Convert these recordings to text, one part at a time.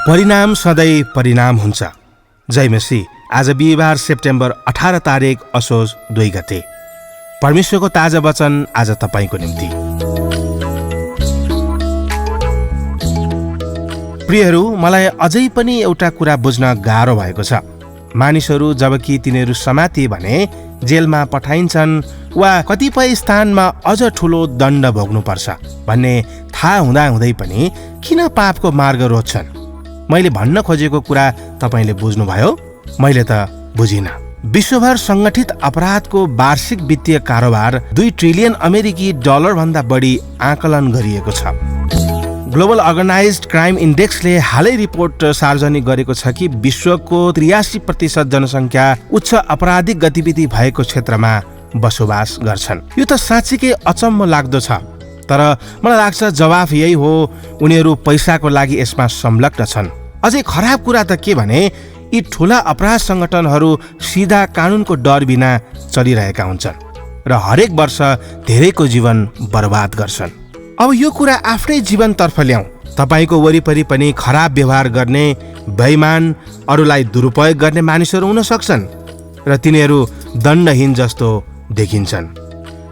परिणाम सधैँ परिणाम हुन्छ। जय मसी। आज बिहिबार सेप्टेम्बर 18 तारिक असोज 2 गते। परमेश्वरको ताजा वचन आज तपाईँको निम्ति। प्रियहरू, मलाई अझै पनि एउटा कुरा बुझ्न गाह्रो भएको छ। मानिसहरू जबकि तिनीहरू समातिए भने जेलमा पठाइन्छन् वा कतिपय स्थानमा अझ ठुलो दण्ड भोग्नुपर्छ भन्ने थाहा हुँदाहुँदै पनि किन पापको मार्ग रोज्छन्? मैले भन्न खोजेको कुरा तपाईँले बुझ्नुभयो? मैले त बुझिनँ। विश्वभर संगठित अपराधको वार्षिक वित्तीय कारोबार 2 ट्रिलियन अमेरिकी डलर भन्दा बढी आकलन गरिएको छ। ग्लोबल अर्गनाइज्ड क्राइम इन्डेक्सले हालै रिपोर्ट सार्वजनिक गरेको छ कि विश्वको 83% जनसङ्ख्या उच्च आपराधिक गतिविधि भएको क्षेत्रमा बसोबास गर्छन्। यो त साँच्चीकै अचम्म लाग्दो छ। तर मलाई लाग्छ जवाफ यही हो, उनीहरू पैसाको लागि यसमा संलग्न छन्। अझै खराब कुरा त के भने यी ठुला अपराध सङ्गठनहरू सिधा कानुनको डर बिना चलिरहेका हुन्छन् र हरेक वर्ष धेरैको जीवन बर्बाद गर्छन्। अब यो कुरा आफ्नै जीवनतर्फ ल्याउँ। तपाईँको वरिपरि पनि खराब व्यवहार गर्ने, बेइमान, अरूलाई दुरुपयोग गर्ने मानिसहरू हुन सक्छन् र तिनीहरू दण्डहीन जस्तो देखिन्छन्।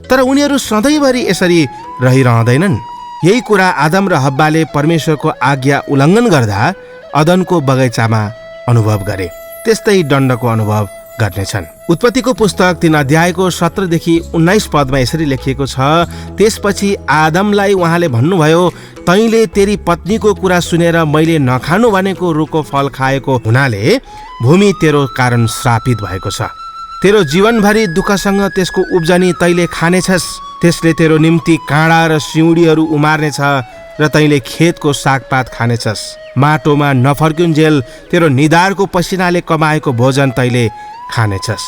तर उनीहरू सधैँभरि यसरी रहिरहँदैनन्। यही कुरा आदम र हब्बाले परमेश्वरको आज्ञा उल्लङ्घन गर्दा अदनको बगैँचामा अनुभव गरे। त्यस्तै दण्डको अनुभव गर्नेछन्। उत्पत्तिको पुस्तक 3 अध्यायको 17 देखि 19 पदमा यसरी लेखिएको छ, त्यसपछि आदमलाई उहाँले भन्नुभयो, तैँले तेरी पत्नीको कुरा सुनेर मैले नखानु भनेको रुखको फल खाएको हुनाले भूमि तेरो कारण श्रापित भएको छ। तेरो जीवनभरि दुःखसँग त्यसको उब्जनी तैँले खानेछस्। त्यसले तेरो निम्ति काँडा र सिउँडीहरू उमार्नेछ र तैँले खेतको सागपात खानेछस्। माटोमा नफर्किन्जेल तेरो निधारको पसिनाले कमाएको भोजन तैँले खानेछस्।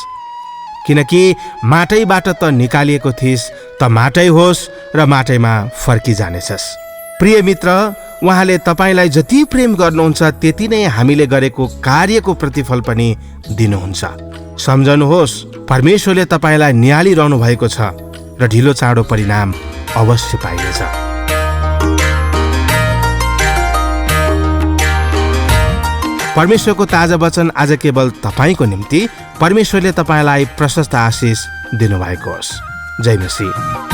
किनकि माटैबाट त निकालिएको थिइस्, त माटै होस् र माटैमा फर्किजानेछस्। प्रिय मित्र, उहाँले तपाईँलाई जति प्रेम गर्नुहुन्छ त्यति नै हामीले गरेको कार्यको प्रतिफल पनि दिनुहुन्छ। सम्झनुहोस्, परमेश्वरले तपाईँलाई निहालिरहनु भएको छ र ढिलो चाँडो परिणाम अवश्य पाइनेछ। परमेश्वरको ताजा वचन आज केवल तपाईँको निम्ति। परमेश्वरले तपाईँलाई प्रशस्त आशिष दिनुभएको होस्। जय मसीह।